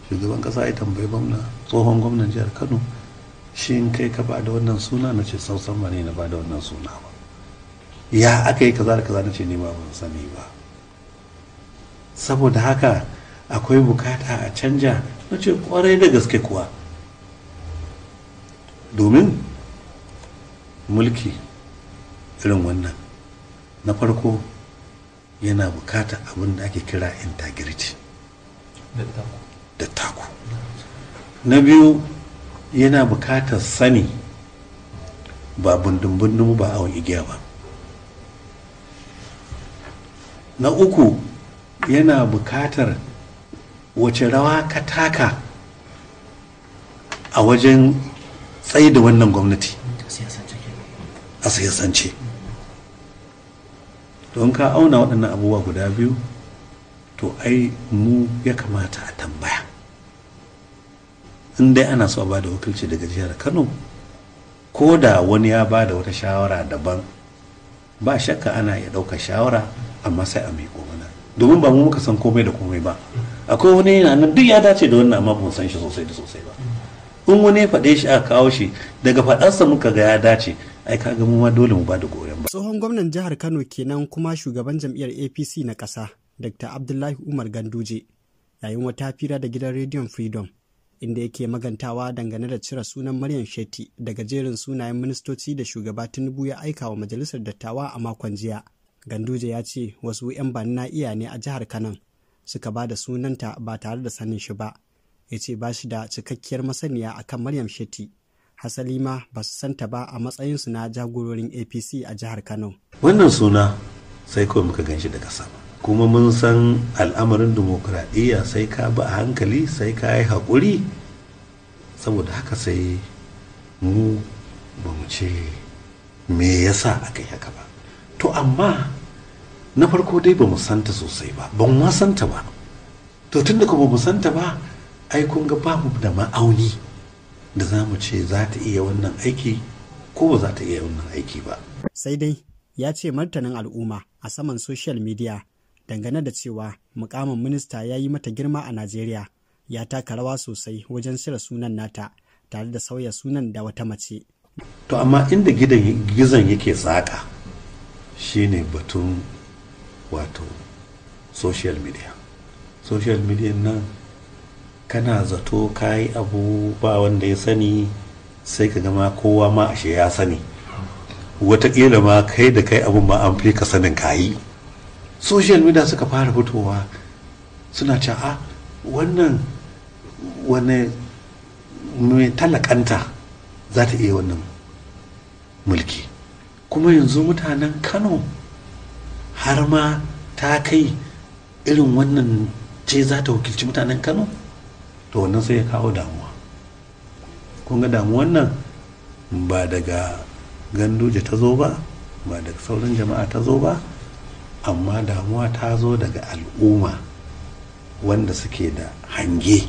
Shugaban kasa ya tambayi gwamna, tsohon gwamnan jihar Kano, shin kai ka ba da wannan suna? Na ce sausan ba ne na ba da wannan suna ba. Ya aka yi kaza da kaza? Na ce ni ba ban sani ba. Saboda haka akwai bukata a canja? Na ce kwarai da gaske kuwa, domin mulki irin wannan na farko yana bukata abin da ake kira integrity da taku. Na biyu, yana bukatar sani, ba bundun-bundun ba, awon igiya ba. Na uku, yana bukatar wace rawa ka taka a wajen tsaye da wannan gwamnati a siyasance. Don ka auna waɗannan abubuwa guda biyu, to ai mu ya kamata a tambaya in dai ana so a bada wakilci daga jihar Kano. Ko da wani ya bada wata shawara daban, ba shakka ana iya ɗaukar shawara, amma sai a miƙo mana, domin ba mu muka san komai da komai ba. Akwai wani yana nan duk ya dace da wannan, amma ba mu san shi sosai da sosai ba. In wani ya faɗe shi, aka kawo shi, daga faɗarsa muka ga ya dace, ai kaga mu ma dole mu ba da goyon ba. Tsohon gwamnan jihar Kano kenan kuma shugaban jam'iyyar APC na ƙasa, Dr. Abdullahi Umar Ganduje, yayin wata fira da gidan rediyon Freedom, inda yake magantawa dangane da cire sunan Maryam Shetty daga jerin sunayen ministoci da shugaba Tinubu ya aika wa majalisar dattawa a makon jiya. Ganduje ya ce wasu 'yan bani iya ne a jihar Kano suka ba da sunanta ba tare da sanin shi ba. Ya ce ba shi da cikakkiyar masaniya akan Maryam Shetty. Hasali ma ba su santa ba a matsayinsu na jagororin APC a jihar Kano. Wannan suna sai kawai muka gan shi daga sama. Kuma mun san al'amarin dimokuraɗiyya, sai ka ba a hankali, sai ka yi haƙuri. Saboda haka sai mu ba mu ce me yasa aka yi haka ba. To amma na farko dai ba mu santa sosai ba, ban ma santa ba. To tun da ba mu santa ba, ai kun ga ba mu da ma'auni da za mu ce za ta iya wannan aiki ko ba za ta iya wannan aiki ba. Sai dai ya ce martanin al'umma a saman social media dangane da cewa mukamin minista ya yi mata girma a Najeriya ya taka rawa sosai wajen cire sunan nata tare da sauya sunan da wata mace. To amma inda gidan gizon yake saƙa shine batun wato social media. Social media nan, kana zato ka yi abu ba wanda ya sani, sai ka gama kowa ma ashe ya sani. Wataƙila ma kai da kai abun ma an fi ka sanin kayi. Social media suka fara fitowa suna ce, a wannan wane mai talakanta za ta iya wannan mulki? Kuma yanzu mutanen Kano har ma ta kai irin wannan ce za ta wakilci mutanen Kano? To wannan sai ya kawo damuwa. Kun ga damuwan nan ba daga Ganduje ta zo ba, ba daga sauran jama'a ta zo ba, amma damuwa ta zo daga al'umma wanda suke da hange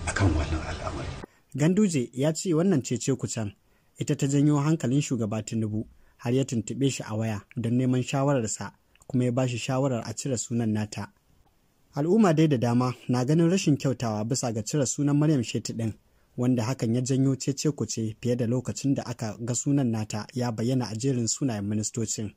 akan wannan al'amari. Ganduje ya ce wannan cece kucen ita ta janyo hankalin shugaba Tinubu har ya tuntuɓe shi a waya don neman shawararsa, kuma ya ba shi shawarar a cire sunan nata. Al'umma dai da dama na ganin rashin kyautawa bisa ga cire sunan Maryam Shetty ɗin, wanda hakan ya janyo cece kuce fiye da lokacin da aka ga sunan nata ya bayyana a jerin sunayen ministocin.